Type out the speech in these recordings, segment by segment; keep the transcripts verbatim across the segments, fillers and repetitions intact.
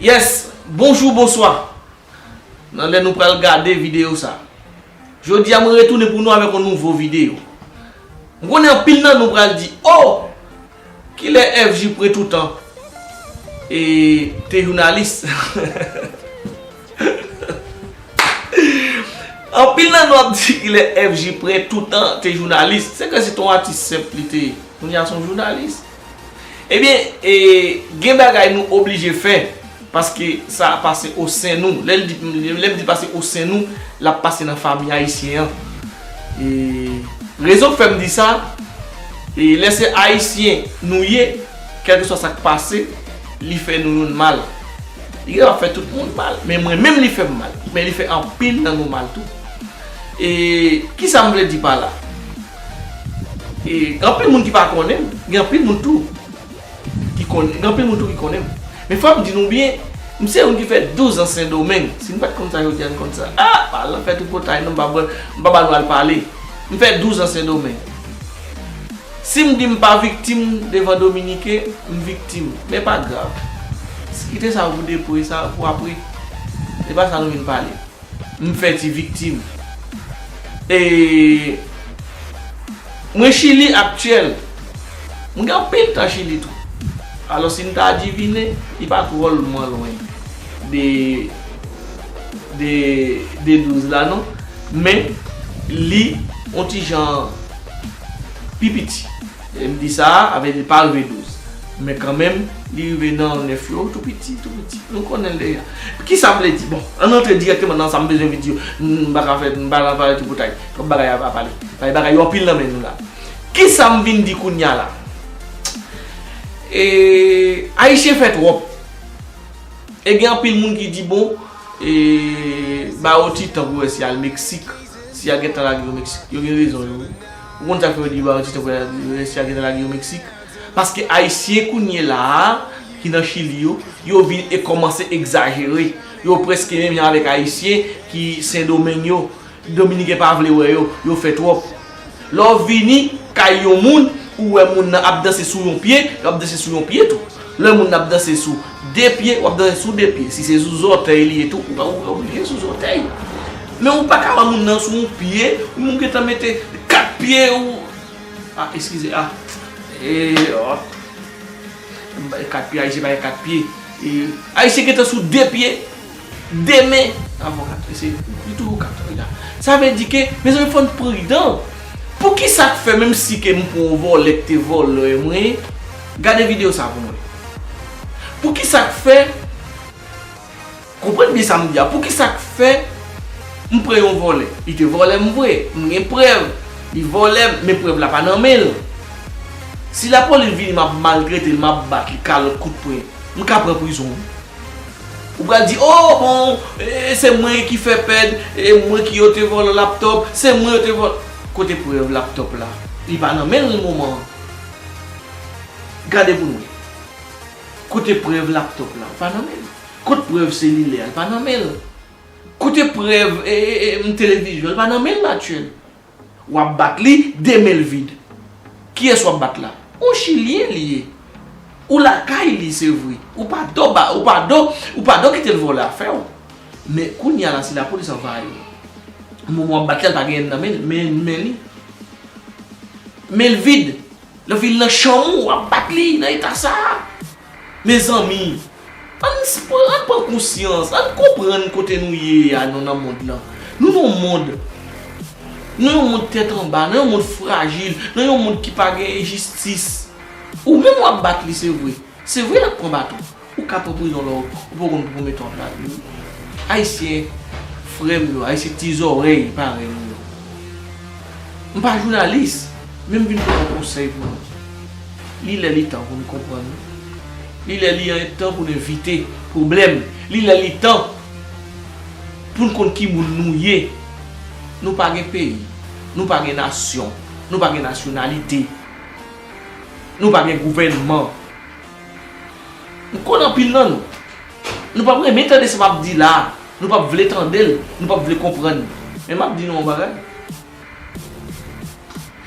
Yes, bonjou, bonswa. Nan lè nou pral gade videyo sa. Jodi a mwen retounen pou nou avèk yon nouvo videyo. M konnen anpil nan nou pral di, "Oh, kilè F J Pran Toutan e te jounalis?" Anpil nan nou ap di kilè F J Pran Toutan te jounalis. Se ke se te yon atis senp li te ye. Kounye a se yon jounalis. Ebyen, e, gen bagay nou oblije fè, paske sa pase o sen nou. Lè l di, lè m di pase o sen nou, l ap pase nan fanmi ayisyen an. E, rezon k fè m di sa, e, lè se ayisyen nou ye, kèlkeswa sa k pase, li fè nou youn mal. Li kapab fè tout moun mal, men mwen menm li fè m mal. Men li fè anpil nan nou mal tou. E, kisa m vle di pa la? E, gen anpil moun ki pa konnen m, gen anpil moun tou ki konnen, gen anpil moun tou ki konnen m. Men fò m di nou byen, m se youn ki fè douz an Sendomeng. Si n pa t konn sa jodi a, n konn sa. Ah, palan fè tripotay, non, m pa ba, m pa ba nou al pale. M fè douz an Sendomeng. Si m di m pa viktim devan Dominiken, m viktim. Men pa grav. Kite sa pou depo, e sa pou apre. Se pa sa nou vin pale. M fè ti viktim. E mwen Chili aktyèl. Mwen gen anpil tan Chili tou. Alò, si n ta adivine, li pa twòlman lwen de, de, de douz la, non. Men, li yon ti jan pi piti. E m di sa, avè li pa rive douz. Men kanmenm, li rive nan nèf yo, tou piti, tou piti. Nou konnen l deja. Kisa m vle di? Bon, ann antre dirèkteman nan sa m bezwen videyo. M pa ka fè, m pa ka pale tripotay. Twòp bagay a pa pale. Bagay, bagay yo anpil nan men nou la. Kisa m vin di kounye a la? E, Ayisyen fè twòp. E gen anpil moun ki di, bon, e, ba yo ti tan pou wè si y al Meksik, si y a gentan lage yo Meksik. Yo gen rezon, yo. Ou konn sa k fè yo di ba yo ti tan pou wè si y a gentan lage yo Meksik? Paske Ayisyen kounye la a, ki nan Chili yo, yo vin e kòmanse egzajere. Yo prèske menm jan avèk Ayisyen ki Sendomeng yo. Dominiken pa vle wè yo, yo fè twòp. Lè w vini kay yon moun, ou wè moun nan ap danse sou yon pye, yo ap danse sou yon pye tou. Lè moun nan ap danse sou de pye, w ap danse sou de pye. Si se sou zòtèy li ye tou, ou, ou, ou oblije sou zòtèy. Men ou pa ka wè moun nan sou yon pye, moun gentan mete kat pye, ou, ah, eskize, ah. E, oh. Kat pye, Ayisyen pa gen kat pye. E, Ayisyen gentan sou de pye, de men. Avòkat, se, li toujou kat, regarde. Sa vle di ke, mezanmi, fò n pridan. Poukisa k fè, menm si ke m pran yon vòlè k te vòlè mwen, gade videyo sa pou mwen. Poukisa k fè, konprann byen sa m di a, poukisa k fè m pran yon vòlè? Li te vòlè m vre, m gen prèv. Li vòlè m, men prèv la pa nan men l. Si lapolis vini, m ap maltrete l, m ap bat li, kalòt, kout pwen, m ka pran prizon wi. Ou pral di, "Oh, bon, e, se mwen ki fè pèd, e mwen ki yo te vòlè laptòp, se mwen yo te vòlè." Kote prèv laptòp la? Li pa nan men l moman an. Gade pou nou. Kote prèv laptòp la? Li pa nan men l. Kote prèv selilè a? Li pa nan men l. Kote prèv, e, e, e, m, televizyon? Li pa nan men l, Mathieu. W ap bat li, de men l vid. Kiyès w ap bat la? Yon Chilyen li ye. Ou lakay li, se vre. Ou pa dò ba, ou pa dò, ou pa dò kite l vòlè afè w. Men kounye a la, si lapolis anvayi w, moman w ap bat li a, l pa gen nan men l, men, men li. Men l vid. Lè w vin nan chanm ou, w ap bat li nan eta sa a. Mezanmi, ann s-, ann pran konsyans, ann konprann kote nou ye a, nou nan mond lan. Nou nan yon mond, nou yon mond tèt anba, nan yon mond frajil, nan yon mond ki pa gen jistis. Ou menm w ap bat li, se vre. Se vre l ap pran baton. Ou ka pran prizon lè w, ou poko konn pou konbyen tan w ap la viv. Ayisyen, frè m yo, Ayisyen ti zòrèy parèy nou yo. M pa jounalis, men m vin pote yon konsèy pou nou. Li lè li tan pou nou konprann nou. Li lè li tan pou nou evite pwoblèm. Li lè li tan pou n konn ki moun nou ye. Nou pa gen peyi. Nou pa gen nasyon. Nou pa gen nasyonalite. Nou pa gen gouvènman. M konnen anpil nan nou. Nou p ap renmen tande sa m ap di la a. Nou p ap vle tande l. Nou p ap vle konprann. Men m ap di nou yon bagay.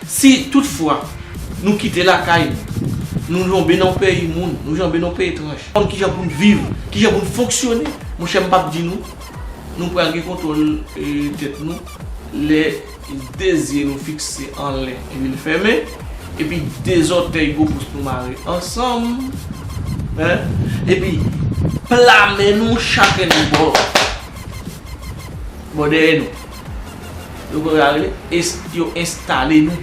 Si toutfwa nou kite lakay nou, Nou janbe nan yon peyi moun, nou janbe nan yon peyi etranj. Konn kijan pou n viv, kijan pou n fonksyone. Monchè, m p ap di nou, nou pral gen kontwòl, e, tèt nou lè de zye nou fikse anlè epi l fèmen, epi de zòtèy gwo pous nou mare ansanm, en, epi pla men nou chakenn bò, bò dèyè nou. Yo konn sa rele, es-, yo enstale nou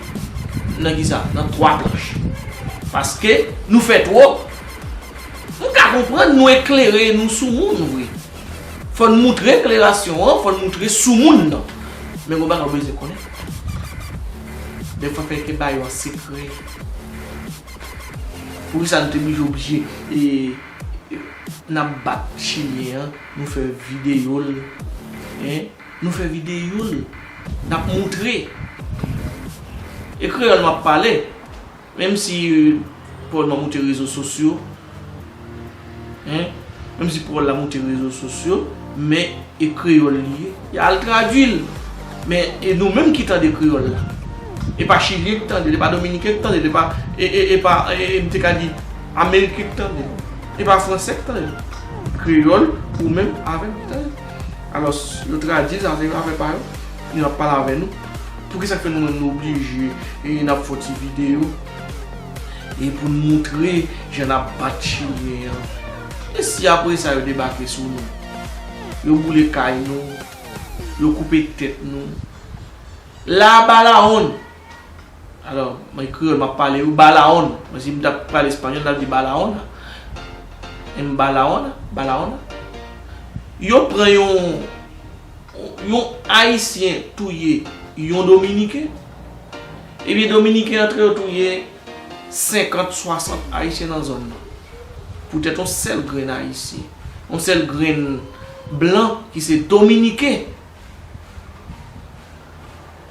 nan kisa? Nan twa planch. Paske nou fè twòp. M ka konprann nou eklere, nou soumoun vre. Fò n moutre eklerasyon an, fò n moutre soumoun nan. Men gon bagay ou bezwen konnen. Dèfwa fè ke bagay yo an sekrè. Poukisa nou te blije oblije, e, e, n ap bat Chilyen an, nou fè videyo l, en, nou fè videyo l, n ap moutre. E kreyòl m ap pale, menm si, e, pawòl m ap moute rezo sosyo, en, menm si pawòl la moute rezo sosyo, men e kreyòl li ye, y al tradui l. Men e nou menm ki tande kreyòl la. E pa Chilyen ki tande l, e pa Dominiken ki tande l, e pa, e, e, e pa, e, e, m te ka di, Ameriken ki tande l. E pa Fransè ki tande l. Kreyòl, ou menm avè m ki tande l. Alò, yo tradui l, sa se afè pa yo. Yo ap pale avè nou. Poukisa k fè nou menm nou oblije, e n ap fè yon ti videyo, e pou n moutre jan n ap bat Chilyen an? E si apre sa yo debake sou nou? Yo boule kay nou, yo koupe tèt nou. La bala on. Alò, mwen kreyòl, m ap pale yo, bala on. Mwen si m t ap pale espanyòl, m t ap di bala ona. En bala ona, bala ona. Yo pran yon, yon Ayisyen touye yon Dominiken. Ebyen, Dominiken antre yo touye senkant, swasant Ayisyen nan zòn nan. Poutèt yon sèl grenn Ayisyen, yon sèl grenn blan ki se Dominiken,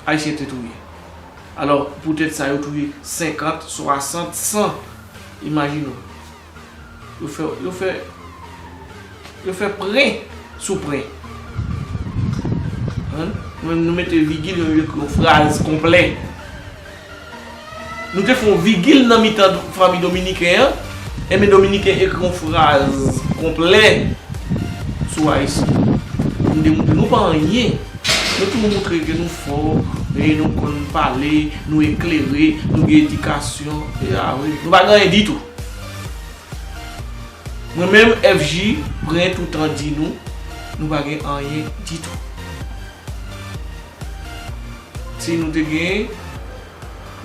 Ayisyen te touye. Alò, poutèt sa, yo touye senkant, swasant, san. Imajine w. Yo fè, yo fè, yo fè pren sou pren. Hein? Nou, nou mete vigil, yo ekri yon fraz konplè. Nou te fè yon vigil nan mitan fanmi dominiken an, enben dominiken ekri yon fraz konplè sou Ayisyen. Nou demontre nou pa anyen. Nou toujou montre ke nou fò, e nou konn pale, nou eklere, nou gen edikasyon. E a wi, nou pa gen anyen ditou. Mwen menm, F J, pran tout tan di nou, nou pa gen anyen ditou. Si nou te genyen,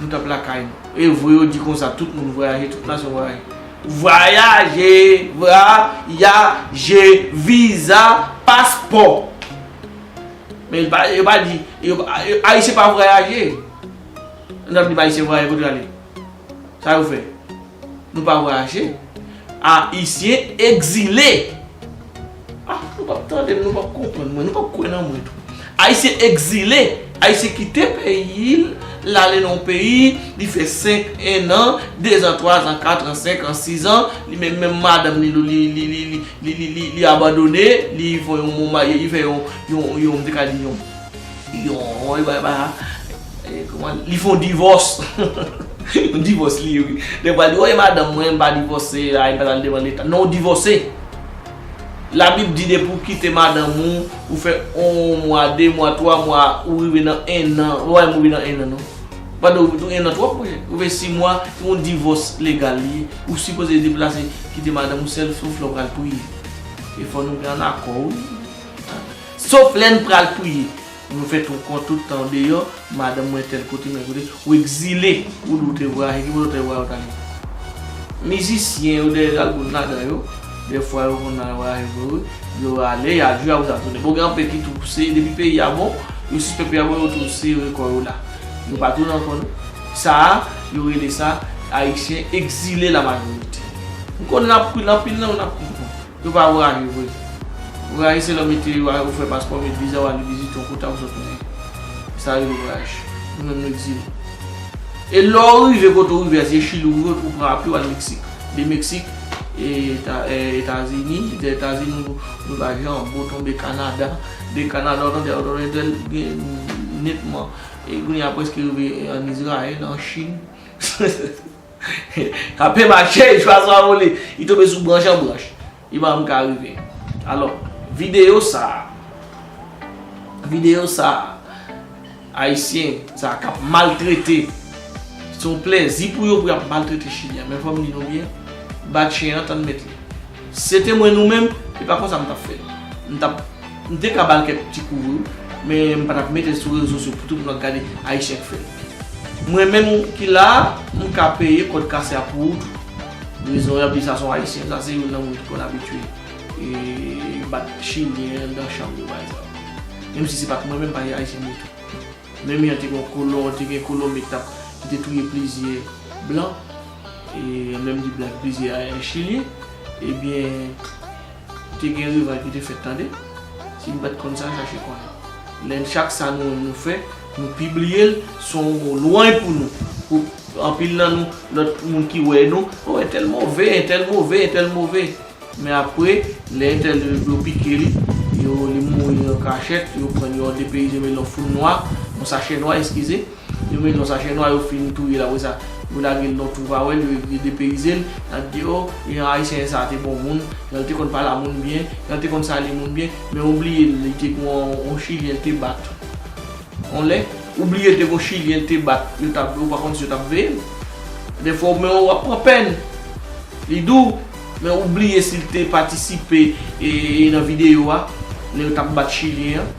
nou t ap lakay nou. E vre, yo di konsa, tout moun vwayaje, tout nasyon vwayaje. Vwayaje, vwayaje, viza, paspò. Men yo pa, yo pa di, yo, yo, Ayisyen pa vwayaje. Nou t ap di Ayisyen vwayaje, kote yo ale? Sa yo fè? Nou pa vwayaje. Ayisyen egzile. Ah, nou p ap tande m, nou p ap konprann mwen, nou p ap kwè nan mwen tou. Ayisyen egzile, Ayisyen kite peyi l, l ale nan yon peyi, li fè senk, en an, de zan, twa zan, kat an, senk an, sis an, li menm, menm madanm li, li, li abandone, li fè yon, li fè yon, yon, yon, m te ka di yon, yon, yon, e, kòman, li fè yon divòs. Yon divòs li ye, wi. Dèfwa, li, "Woy, madanm mwen, m pa divòse, a, m pa t al devan Leta." Non, ou divòse. Labib di depi ou kite madanm ou, ou fè yon mwa, de mwa, twa mwa, ou rive nan en an. Ou pa menm rive nan en an, non. Pandan ou tou en an twòp, monchè. Ou fè sis mwa, se yon divòs legal li ye. Ou sipoze deplase, kite madanm ou sèl, sof lè w pral priye. E fò nou gen ann akò, wi. Sof lè n pral priye. Nou fè tou kont tout tan deyò, madanm mwen tèl kote, mwen kote, ou egzile, ou di ou te vwayaje, ki kote ou te vwayaje ou t ale? Mizisyen yo dèyè albòm ladan yo, dèfwa yo konn al vwayaje vre wi, yo ale, y al jwe, apre sa tounen. Bon, gen anpil ki tou se depi peyi a bon, yo sispèk peyi a bon, yo tou sere kò yo la. Yo pa tounen ankò non. Sa a, yo rele sa, Ayisyen egzile la majorite. M konnen anpil, anpil nan nou n ap konprann. Yo pa vwayaje vre. Vwayaje se lè w mete, ou fè paspò, w met viza, w al vizite yon kote, ou sot tounen. Sa rele vwayaje. Nou menm nou egzile. E lè w rive kote w rive a, se Chili w rive, ou pran apye w al Meksik. De Meksik, e, Eta-, e, Etazini, de Etazini, nou, nou ba janbo tonbe Kanada. De Kanada, w tande, w tande, gen netman. E kounye a prèske rive, e, ann Izrayèl, an Chin. K ap mache, chwazi a vole. Li tonbe sou branch an branch. Li pa janm ka rive. Alò, videyo sa a, videyo sa a, Ayisyen sa k ap maltrete. Se yon plèzi pou yo pou y ap maltrete Chilyen. Men fò m di nou byen, bat chen an, tann mèt li. Si se te mwen nou menm, se pa konsa m t ap fè l. M t ap, m te ka ba l kèk ti kou vre wi, men m pa t ap mete l sou rezo sosyo pou tout moun ap gade Ayisyen k fè l. Mwen menm ki la a, m ka peye kòd kase a pou ou tou. Rezon y ap di sa se yon Ayisyen, sa se youn nan moun ki konn abitye e bat Chilyen anndan chanm yo, pa egzanp. Menm si se pa t mwen menm, pa Ayisyen m ye tou. Menm jan te gen kolon, te gen kolon ki t ap, ki te touye plizyè blan, e menm di blan plizyè Chilyen, ebyen, te gen revanj ki te fèt, tande. Si n pa t konn sa, chache konnen. Lè n chak sa nou menm nou fè, nou pibliye l, se yon lwanj pou nou. Pou anpil nan nou, lòt moun ki wè nou, o, entèl move, entèl move, entèl move. Men apre, lè entèl yo pike li, yo, li mouri an kachèt, yo pran l, yo depeyize l, yo met l nan foun nwa, yon sachè nwa, eskize. Yo met l nan sachè nwa, yo fin touye l, apre sa, yo lage l nan twou vawèl, yo, yo depeyize l, y ap di, o, e Ayisyen sa te bon moun, jan l te konn pale a moun byen, jan l te konn salye moun byen, men ou bliye l, li te gen yon, yon Chilyen l te bat. On lè, ou bliye te gon Chilyen te bat, yo t ap, ou pa konn si yo t ap veye l. Dèfwa, men w ap pran pèn. Li di w, men ou bliye si l te patisipe, e, e nan videyo a, lè yo t ap bat Chilyen an.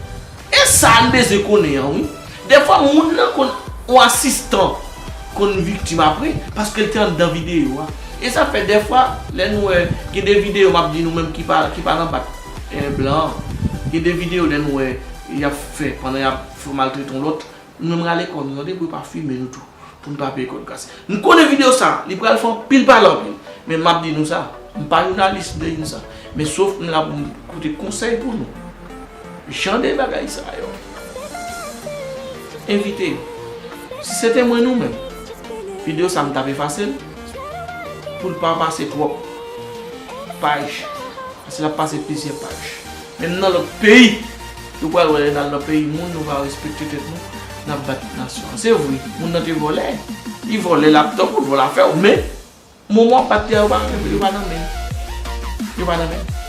E sa n bezwen konnen an, wi. Dèfwa, moun nan konn, yon asistan konn viktim apre, paske l te anndan videyo a. E sa fè dèfwa, lè nou wè, gen de videyo m ap di nou menm ki pa, ki pa nan bat, e, blan an. Gen de videyo lè nou wè, y ap fè, pandan y ap fè maltrete yon lòt, nou menm rale kò nou, tande, pou yo pa fimen nou tou, pou n pa peye kòd kase. M konnen videyo sa, li pral fè anpil pale anpil, men m ap di nou sa, m pa jounalis de sa, men sof m la pou m pote konsèy pou nou. Jan de bagay sa yo. Envite yo. Si se te mwen nou menm, videyo sa m t ap efase l, pou l pa pase twòp paj. Paske l ap pase plizyè paj. Menm nan lòt peyi, nou pral wè lè n al nan peyi moun, nou pa respekte tèt nou, n ap bat nasyon an. Se vre, moun nan te vòlè. Li vòlè laptòp ou, l vòlè afè w, men moman w ap bat li a, yo pa, yo pa nan men l. Yo pa nan men l.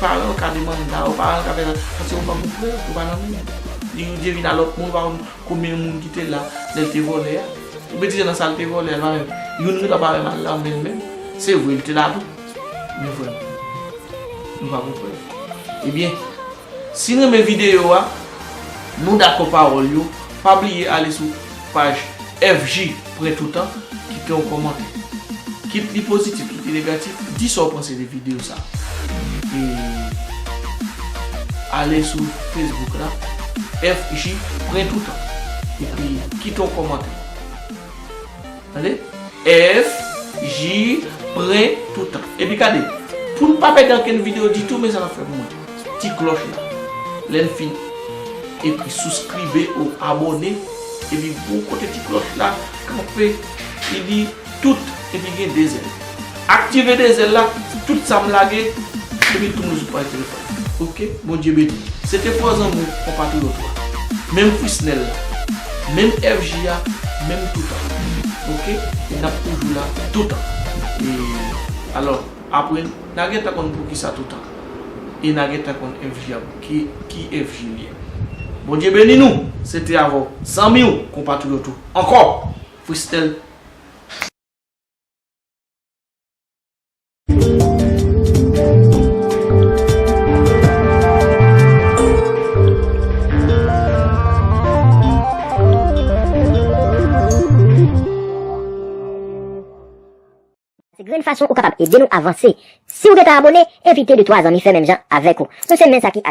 Paran w ka demande a, paran w ka fè sa, paske yo pa gon prèv, yo pa nan men l. Li rive vin a lòt moun, ou pa konn konbyen moun ki te la lè l te vòlè a. Ou betize nan sa l te vòlè a, l pa menm, youn ret la pa menm al la, menm, menm. Se vre, l te la tou. Men frè m, nou pa gon prèv. Ebyen, si n renmen videyo a, nou dakò pawòl yo, pa bliye ale sou paj F J Pran Toutan, kite yon kòmantè. Kit li pozitif, kit li negatif, di sa w panse de videyo sa. E ale sou Facebook la, F J Pran Toutan. Epi kite yon kòmantè. Tande? F J Pran Toutan. Epi gade, pou n pa pèdi ankenn videyo ditou, men sa n ap fè pou mwen. Ti klòch la. Lè n fin ekri souscribe ou abòne, epi pou kote ti klòch la kanpe, li di tout, epi gen de zèl. Aktive de zèl la, tout sa m lage, epi tou moun sou paj telefòn. Oke? Bondye beni. Se te fò zanmi w, konpatriyòt ou a. Menm Frisnel la, menm F J a, menm Toutan. Oke? E n ap toujou la toutan. E, alò, apre, n a gentan konn poukisa Toutan. E n a gentan konn F J a, ki, ki F J li ye. Bondye beni nou. Se te avè w, zanmi w, konpatriyòt ou. Ankò, Frisnel. Se grenn fason ou kapab ede nou avanse. Si w gentan abòne, envite de twa zanmi fè menm jan avèk ou. Nou se men sa ki